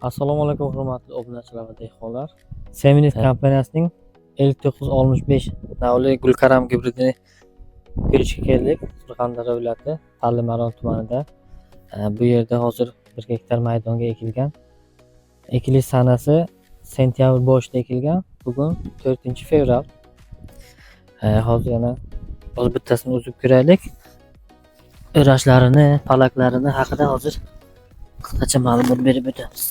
Assalomu alaykum hurmatli obunachilar va dehqonlar. Seminis kompaniyasining 5965 navli Gulkaram gibridini ko'rishga keldik. Surxondaryo viloyati Talimaron tumanida. Bu yerda hozir 1 gektar maydonga ekilgan. Ekilish sanasi sentyabr boshida ekilgan. Bugun 4-fevral. Hozir yana hozir bittasini uzib ko'raylik. O'rashlarini, palaklarini haqida hozir qisqacha ma'lumot berib o'tamiz.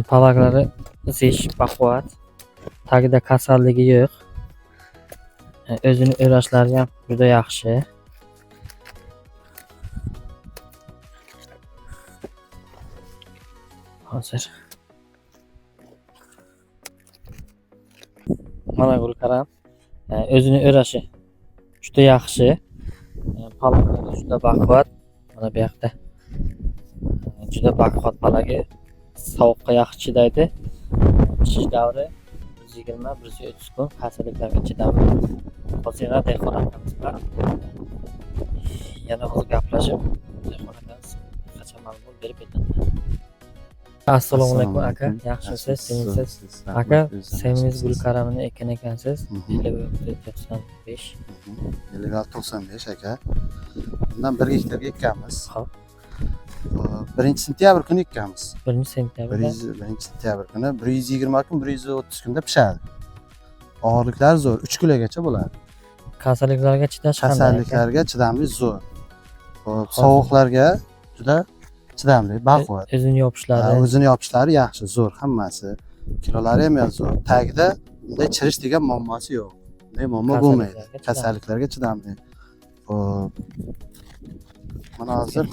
Palaklari zich, baquvvat. Tagida kasalligi yo'q. O'zini o'rashlari ham juda yaxshi. Hozir. Mana Gulkaram. O'zini o'rashi juda yaxshi. Palaklari juda baquvvat. Mana bu yoqda juda baquvvat palagi. Sovuqqa yaxshi chidaydi. Pishish davri 120-130 kun, kasalliklarga chidamli. Hozir yana dehqon akamiz bilan yana hozir gaplashib, dehqon akamiz qisqacha ma'lumot berib o'tadi. Assalomu alaykum aka, yaxshimisiz, tinchmisiz? Aka, Seminis Gulkaramini ekkan ekansiz. 95. 5695 aka. Bundan 1 gektarga ekkanmiz. Xo'p. 1 sentyabr kuni ekkanmiz. 1 sentyabrda. 1 sentyabr kuni 120 kun, 130 kunda pishadi. Og'irliklari zo'r, 3 kilogacha bo'ladi. Kasalliklarga chidash qanday aka? Kasalliklarga chidamli zo'r. Xo'p, sovuqlarga juda chidamli, baquvvat. O'zini yopishlari. O'zini yopishlari yaxshi, zo'r hammasi. Kilolari ham zo'r. Tagida bunday chirish degan muammosi yo'q. Bunday muammo bo'lmaydi. Kasalliklarga Kasalliklarga chidamli. Xo'p. Mana hozir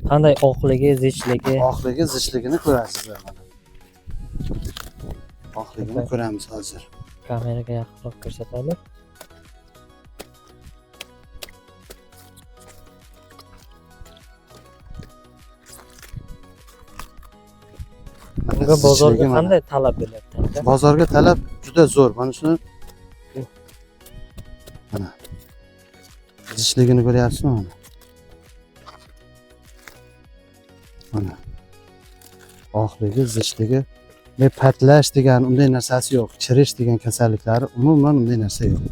qanday oqligi, zichligi. Oqligi, zichligini ko'rasizlar mana. Oqligini ko'ramiz hozir. Kameraga yaqinroq ko'rsatadi. Mana Bunga bozorga zichligi mana. qanday talab bo'lyapti aka? Bozorga talab juda zo'r. Mana shuni mana zichligini ko'ryapsizmi mana? Mana. Oqligi, zichligi, ve patlash degan unday narsasi yo'q. Chirish degan kasalliklari umuman unday narsa yo'q.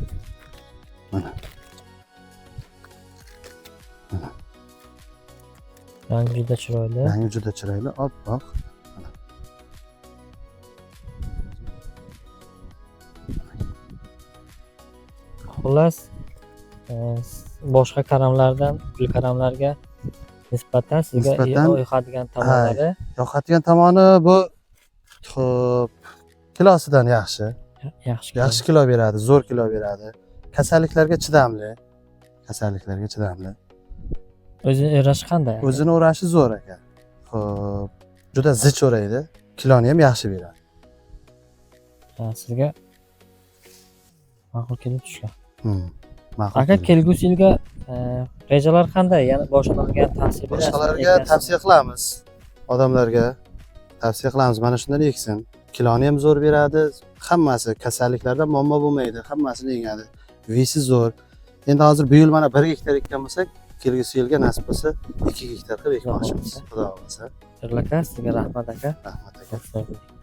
Mana. Mana. Rangi juda chiroyli. Rangi juda chiroyli, oppoq. Mana. Xullas, boshqa karamlardan gulkaramlarga nisbatan sizga yoqadigan tomonlari? Yoqadigan tomoni bu, xo'p, kilosidan yaxshi. Yaxshi. Yaxshi kilo beradi, zo'r kilo beradi. Kasalliklarga chidamli. Kasalliklarga chidamli. O'zini o'rashi qanday aka? O'zini o'rashi zo'r aka. Xo'p, juda zich o'raydi. Kiloni ham yaxshi beradi. Ha, sizga ma'qul kelib tushgan. Ma'qul Aka, keldi. kelgusi yilga rejalar qanday? Yana boshqalarga ham tavsiya berasizmi? Boshqalarga Ekasizmi? tavsiya qilamiz. Odamlarga tavsiya qilamiz. Mana shundan eksin. Kiloni ham zo'r beradi. Hammasi kasalliklardan muammo bo'lmaydi. Hammasini yengadi. Вес i zo'r. Endi hozir bu yil mana 1 gektar ekkan bo'lsak, kelgusi yilga nasib bo'lsa 2 gektar qilib ekmoqchimiz. Xudo xohlasa. Aka, sizga rahmat aka. Rahmat aka. Sog' bo'ling.